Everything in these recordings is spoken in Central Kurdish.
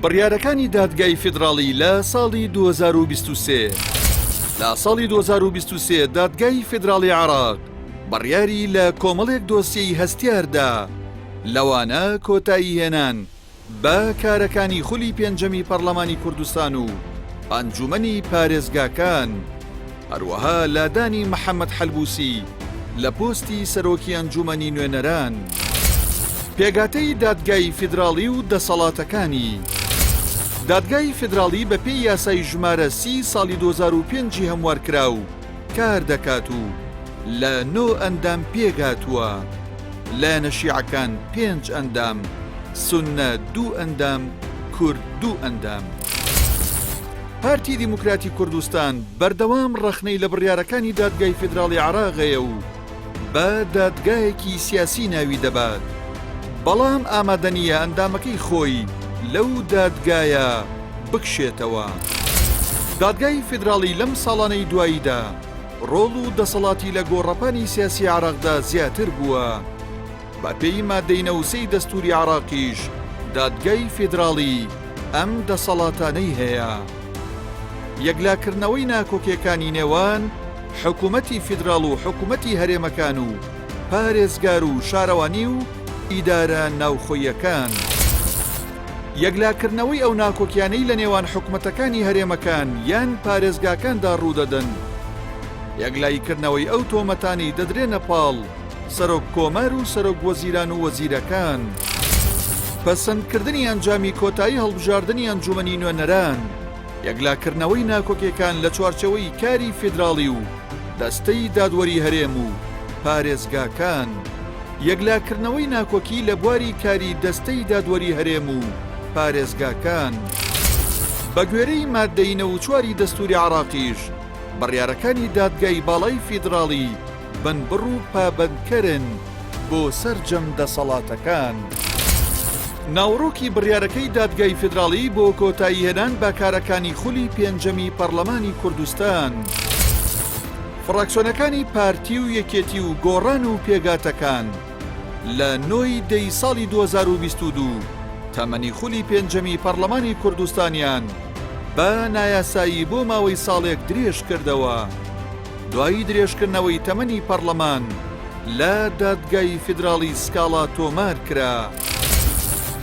بڕیارەکانی دادگای فیدراڵی لە ساڵی 2023. لە ساڵی 2023 دادگای فیدراڵی عێراق بڕیاری لە کۆمەڵێک دۆسیەی هەستیاردا، لەوانە کۆتاییهێنان بە کارەکانی خولی پێنجەمی پەڕلەمانی کوردستان و ئەنجومەنی پارێزگاکان، هەروەها لادانی محەمەد حەلبوسی لە پۆستی سەرۆکی ئەنجومەنی نوێنەران. پێکهاتەی دادگای فیدراڵی و دەسەڵاتەکانی. دادگای فیدراڵی بەپێی یاسای ژمارە سی ساڵی 2005 ی هەموارکراو کار دەکات و لە نۆ ئەندام پێکهاتووە، لایەنە شیعەکان پێنج ئەندام، سوننە دوو ئەندام، کورد دوو ئەندام. پارتی دیموکراتی کوردستان بەردەوام ڕەخنەی لە بڕیارەکانی دادگای فیدراڵی عێراق هەیە و بە دادگایەکی سیاسی ناوی دەبات، بەڵام ئامادەنییە ئەندامەکەی خۆی لەو دادگایە بکشێتەوە. دادگای فیدراڵی لەم ساڵانەی دواییدا ڕۆڵ و دەسەڵاتی لە گۆڕەپانی سیاسی عێراقدا زیاتر بووە. بەپێی مادەی 93 دەستوری عێراقیش دادگای فیدراڵی ئەم دەسەڵاتانەی هەیە. یەکلاکردنەوەی ناکۆکیەکانی نێوان حکومەتی فیدراڵ و حکومەتی هەرێمەکان و پارێزگار و شارەوانی و ئیدارە ناوخۆییەکان. یەکلاکردنەوەی ئەو ناکۆکیانەی لە نێوان حکومەتەکانی هەرێمەکان یان پارێزگاکاندا ڕوودەدەن. یەکلاییکردنەوەی ئەو تۆمەتانەی دەدرێنە پاڵ سەرۆک کۆمار و سەرۆک وەزیران و وەزیرەکان. پەسەندکردنی ئەنجامی کۆتایی هەڵبژاردنی ئەنجومەنی نوێنەران. یەکلاکردنەوەی ناکۆکیەکان لە چوارچێوەی کاری فیدراڵی و دەستەی دادوەری هەرێم و پارێزگاکان. یەکلاکردنەوەی ناکۆکی لە بواری کاری دەستەی دادوەری هەرێم و پارێزگاکان. بەگوێرەی ماددەی 94 ی دەستوری عێراقیش، بڕیارەکانی دادگای باڵای فیدراڵی بنبڕ و پابەندکەرن بۆ سەرجەم دەسەڵاتەکان. ناوەڕۆکی بڕیارەکەی دادگای فیدراڵی بۆ کۆتاییهێنان بە کارەکانی خولی پێنجەمی پەڕلەمانی کوردستان. فڕاکسیۆنەکانی پارتی و یەکێتی و گۆڕان و پێگاتەکان لە نۆ ی دەی ساڵی 2022 تەمەنی خولی پێنجەمی پەڕلەمانی کوردستانیان بە نایاسایی بۆ ماوەی ساڵێک درێژکردەوە. دوای درێژکردنەوەی تەمەنی پەڕلەمان لە دادگای فیدراڵی سکاڵا تۆمار کرا.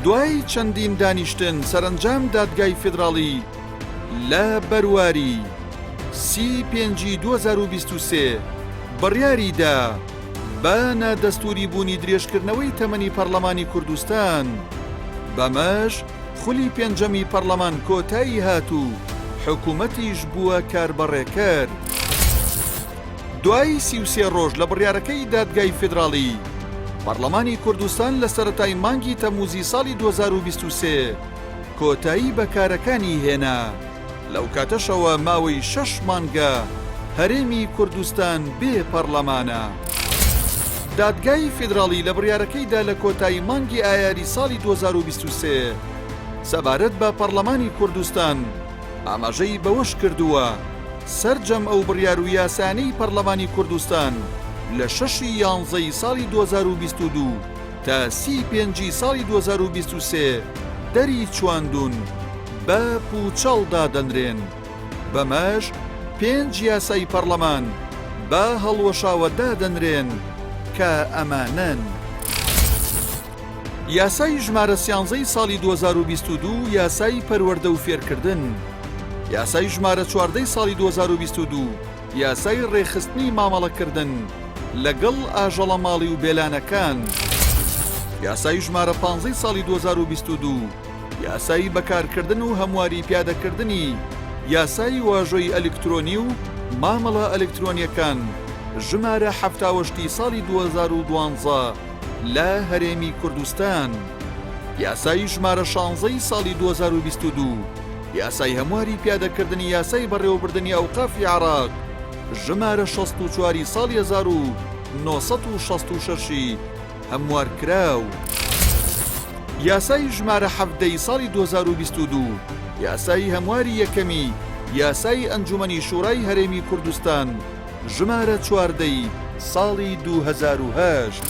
دوای چەندین دانیشتن سەرەنجام دادگای فیدراڵی لە بەرواری سی پێنجی 2023 بڕیاری دا بە نادەستووری بوونی درێژکردنەوەی تەمەنی پەڕلەمانی کوردستان، بەمەش خولی پێنجەمی پەڕلەمان کۆتایی هات و حکومەتیش بووە کاربەڕێکەر. دوای 33 ڕۆژ لە بڕیارەکەی دادگای فیدراڵی، پەڕلەمانی کوردستان لە سەرەتای مانگی تەمموزی ساڵی 2023 کۆتایی بە کارەکانی هێنا، لەو کاتەشەوە ماوەی شەش مانگە هەرێمی کوردستان بێ پەڕلەمانە. دادگای فیدراڵی لە بڕیارەکەیدا لە کۆتایی مانگی ئایاری ساڵی 2023 سەبارەت بە پەڕلەمانی کوردستان ئاماژەی بەوەشکردووە، سەرجەم ئەو بڕیار و یاسایانەی پەڕلەمانی کوردستان لە شەشی یانزەی ساڵی 2022 تا سی پێنجی ساڵی 2023 دەری چواندوون بە پووچەڵ دادەنرێن، بەمەش پێنج یاسای پەڕلەمان بە هەڵوەشاوە دادەنرێن کە ئەمانەن. یاسای ژمارە سیانزەی ساڵی 2022 یاسای پەروەردە و فێرکردن، یاسای ژمارە چواردەی ساڵی 2022 یاسای ڕێکخستنی مامەڵەکردن لەگەڵ ئاژەڵە ماڵی و بێلانەکان، یاسای ژمارە پانزەی ساڵی 2022 یاسای بەکارکردن و هەمواری پیادەکردنی یاسای واژۆی ئەلکترۆنی و مامەڵە ئەلکترۆنیەکان ژمارە حەفتاوەشتی ساڵی 2012 لە هەرێمی کوردستان، یاسای ژمارە شانزەی ساڵی 2022 یاسای هەمواری پیادەکردنی یاسای بەڕێوەبردنی ئەوقافی عێراق ژمارە 64 ی ساڵی 1966 ی هەموارکراو. یاسای ژمارە 17 ی ساڵی 2022 یاسای هەمواری یەکەمی یاسای ئەنجومەنی شورای هەرێمی کوردستان ژمارە 14 ی ساڵی 2008.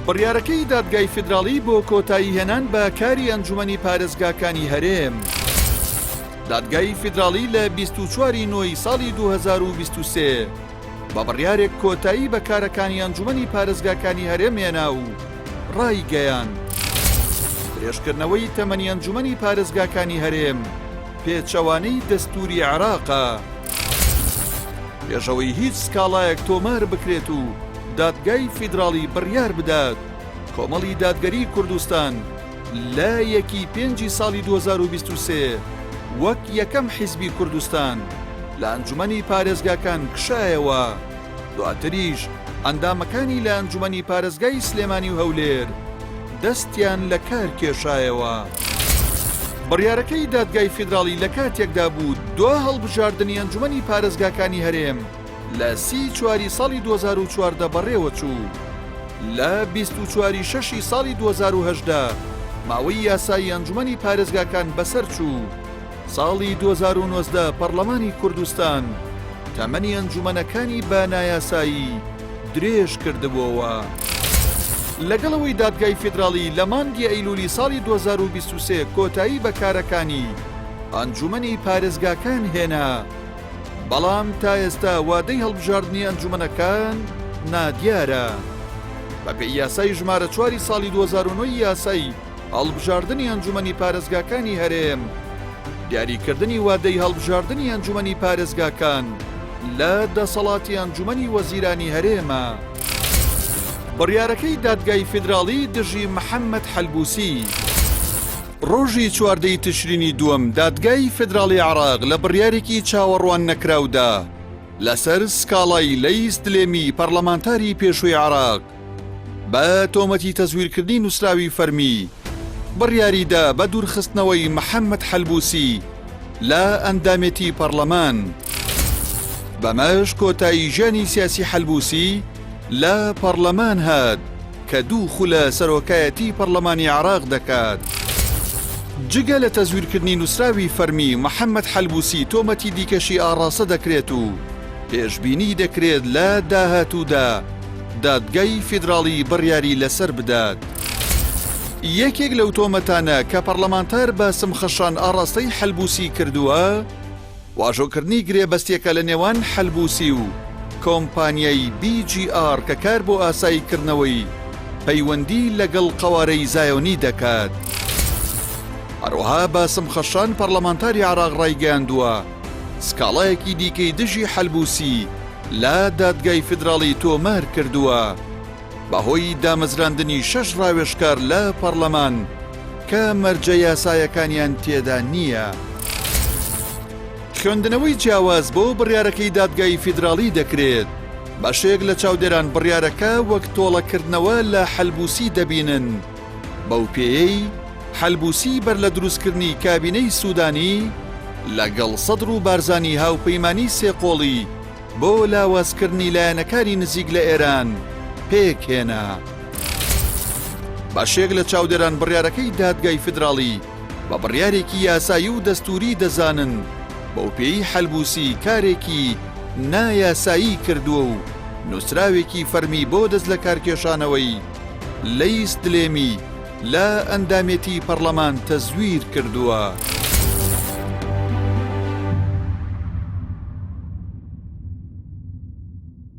بڕیارەکەی دادگای فیدراڵی بۆ کۆتایی هێنان بە کاری ئەنجومەنی پارێزگاکانی هەرێم. دادگای فیدراڵی لە 24 ی نۆی ساڵی 2023 بە بڕیارێک کۆتایی بە کارەکانی ئەنجومەنی پارێزگاکانی هەرێم هێنا و ڕایگەیاند، درێژکردنەوەی تەمەنی ئەنجومەنی پارێزگاکانی هەرێم پێچەوانەی دەستووری عێراقە. پێش ئەوەی هیچ سکاڵایەک تۆمار بکرێت و دادگای فیدراڵی بڕیار بدات، کۆمەڵی دادگەریی کوردستان لە یەکی پێنجی ساڵی 2023 وەک یەکەم حیزبی کوردستان لە ئەنجومەنی پارێزگاکان کشایەوە، دواتریش ئەندامەکانی لە ئەنجومەنی پارێزگای سلێمانی و هەولێر دەستیان لە کار کێشایەوە. بڕیارەکەی دادگای فیدراڵی لە کاتێکدا بوو دوا هەڵبژاردنی ئەنجومەنی پارێزگاکانی هەرێم لە سی چواری ساڵی 2014 بەڕێوەچوو. لە 24 ی شەشی ساڵی 2018 ماوەی یاسایی ئەنجومەنی پارێزگاکان بەسەرچوو. ساڵی 2019 پەڕلەمانی کوردستان تەمەنی ئەنجومەنەکانی بە نایاسایی درێژ کردبۆوە. لەگەڵ ئەوەی دادگای فیدراڵی لە مانگی ئەیلولی ساڵی 2023 کۆتایی بە کارەکانی ئەنجومەنی پارێزگاکان هێنا، بەڵام تا ئێستا وادەی هەڵبژاردنی ئەنجومەنەکان نادیارە. بەپێی یاسای ژمارە چواری ساڵی 2009 یاسای هەڵبژاردنی ئەنجومەنی پارێزگاکانی هەرێم، دیاریکردنی وادەی هەڵبژاردنی ئەنجومەنی پارێزگاکان لە دەسەڵاتی ئەنجومەنی وەزیرانی هەرێمە. بڕیارەکەی دادگای فیدراڵی دژی محەممەد حەلبوسی. ڕۆژی چواردەی تشرینی دووەم دادگای فیدراڵی عێراق لە بڕیارێکی چاوەڕوان نەکراودا لەسەر سکاڵای لەیس دلێمی پەڕلەمانتاری پێشووی عێراق بە تۆمەتی تەزویرکردنی نووسراوی فەرمی بڕیاریدا بە دوورخستنەوەی محەممەد حەلبوسی لە ئەندامێتی پەڕلەمان. بەمەش کۆتایی ژیانی سیاسی حەلبوسی لە پەڕلەمان هات کە دوو خولە سەرۆکایەتی پەڕلەمانی عێراق دەکات. جگە لە تەزویرکردنی نووسراوی فەرمی، محەممەد حەلبوسی تۆمەتی دیکەشی ئاڕاستە دەکرێت و پێشبینی دەکرێت لە داهاتوودا دادگای فیدراڵی بڕیاری لەسەر بدات. یەکێک لەو تۆمەتانە کە پەڕلەمانتار باسم خەشان ئاڕاستەی حەلبوسی کردووە، واژۆکردنی گرێبەستێکە لە نێوان حەلبوسی و کۆمپانیای بی جی ئاڕ کە کار بۆ ئاساییکردنەوەی پەیوەندی لەگەڵ قەوارەی زایۆنی دەکات. هەروەها باسم خەشان پەڕلەمانتاری عێراق ڕایگەیاندووە، سکاڵایەکی دیکەی دژی حەلبوسی لە دادگای فیدراڵی تۆمار کردووە بەهۆی دامەزراندنی شەش ڕاوێژکار لە پەڕلەمان کە مەرجە یاسایەکانیان تێدا نییە. خوێندنەوەی جیاواز بۆ بڕیارەکەی دادگای فیدراڵی دەکرێت، بەشێک لە چاودێران بڕیارەکە وەک تۆڵەکردنەوە لە حەلبوسی دەبینن، بەو پێیەی حەلبوسی بەر لە دروستکردنی کابینەی سودانی لەگەڵ سەدر و بارزانی هاوپەیمانی سێقۆڵی بۆ لاوازکردنی لایەنەکانی نزیک لە ئێران پێکهێنا. بەشێک لە چاودێران بڕیارەکەی دادگای فیدراڵی بە بڕیارێکی یاسایی و دەستووری دەزانن، بەوپێیەی حەلبوسی کارێکی نایاسایی کردووە و نووسراوێکی فەرمی بۆ دەستلەکارکێشانەوەی لەیس دلێمی لە ئەندامێتی پەڕلەمان تەزویر کردووە.